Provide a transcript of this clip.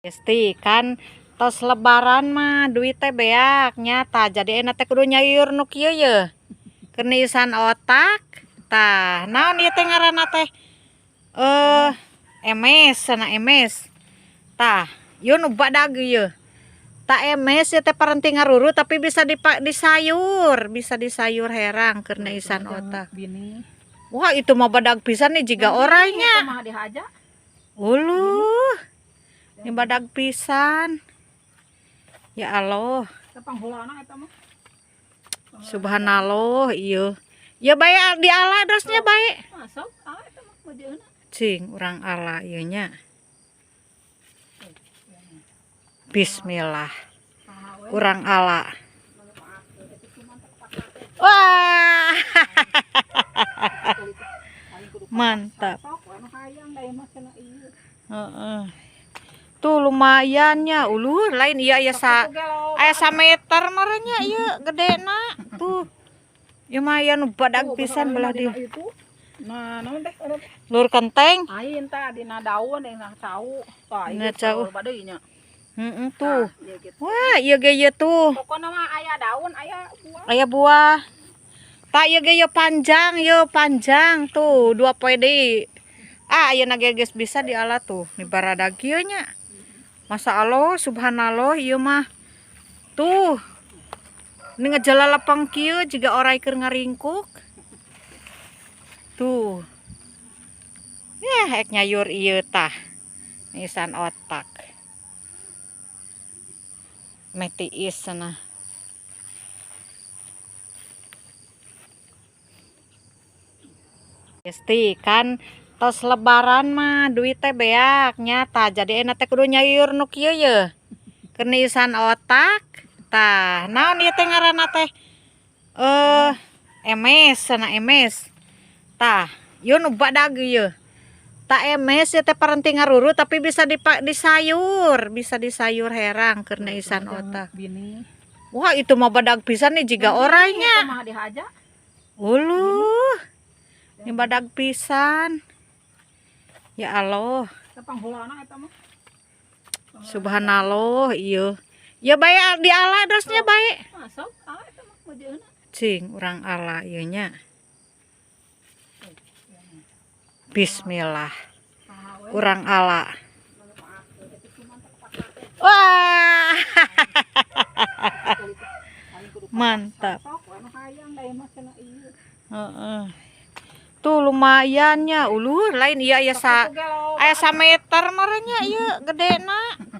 Esti kan tos lebaran mah duit teh beak nyata, jadi enak teh kudu nyayur nu kieu ye. Kenisan otak. Tah, naon ieu teh ngaranna teh? Emes, sana emes. Tah, ieu nu badag ieu. Tah, emes ieu teh paranti ngaruru tapi bisa disayur, bisa disayur herang keur niisan otak. Bini. Wah, itu mah badag pisan nih jiga orangnya. Eta mah dihaja. Uluh. Ini badag pisan. Ya Allah. Eta panghulana eta mah. Subhanallah, iya. Ya bae diala dosnya bae. Masuk, ah eta mah mejeuna. Cing, urang ala ieu nya. Bismillah. Urang ala. Wah. Mantap. Sok anu hayang da ieu mah cenah ieu. Heeh. Tuh lumayannya, uluh lain iya ya sa aya sameter maranya ieu gedena tuh. Lumayan badag pisan belah di. Itu. Nah, naon teh? Lur kenteng. Ain tah dina daun dina cau. Tah, Dina cau. Badai nya. Heeh tuh. Tah, ieu gitu. Wah, ieu ge ieu tuh. Pokona mah aya daun, aya buah. Aya buah. Tah ieu ge ieu panjang, ieu panjang tuh 2 poe deui. Ah, ayeuna ge geus bisa diala tuh. Ni baradag kieu nya. Masa Allah, subhanallah ieu mah. Tuh. Ini ngejala lapang kieu jiga orai keur ngaringkuk. Tuh. Ya, ek nyayur ieu tah. Nisan otak. Meh tiis cenah. Esti kan tos lebaran mah duit teh beak nyata, jadi enak teh kudu nyayur nu kieu ye. Kenisan otak. Tah, naon ieu teh ngaranna teh? Emes, sana emes. Tah, ieu nu badag ieu. Tah, emes ieu teh paranti ngaruru tapi bisa disayur, bisa disayur herang keur niisan otak. Bini. Wah, itu mah badag pisan nih jiga orangnya. Eta mah dihaja. Uluh. Ini badag pisan. Ya Allah. Eta panghulana eta mah. Subhanallah, ieu. Ya bae diala dosnya bae. Masuk, ah eta mah mejeuna. Cing, urang ala ieu nya. Bismillah. Urang ala. Wah. Mantap. Sok anu hayang da ieu mah cenah ieu. Heeh. Tuh lumayannya, uluh lain iya ya sa aya sameter maranya ieu gedena.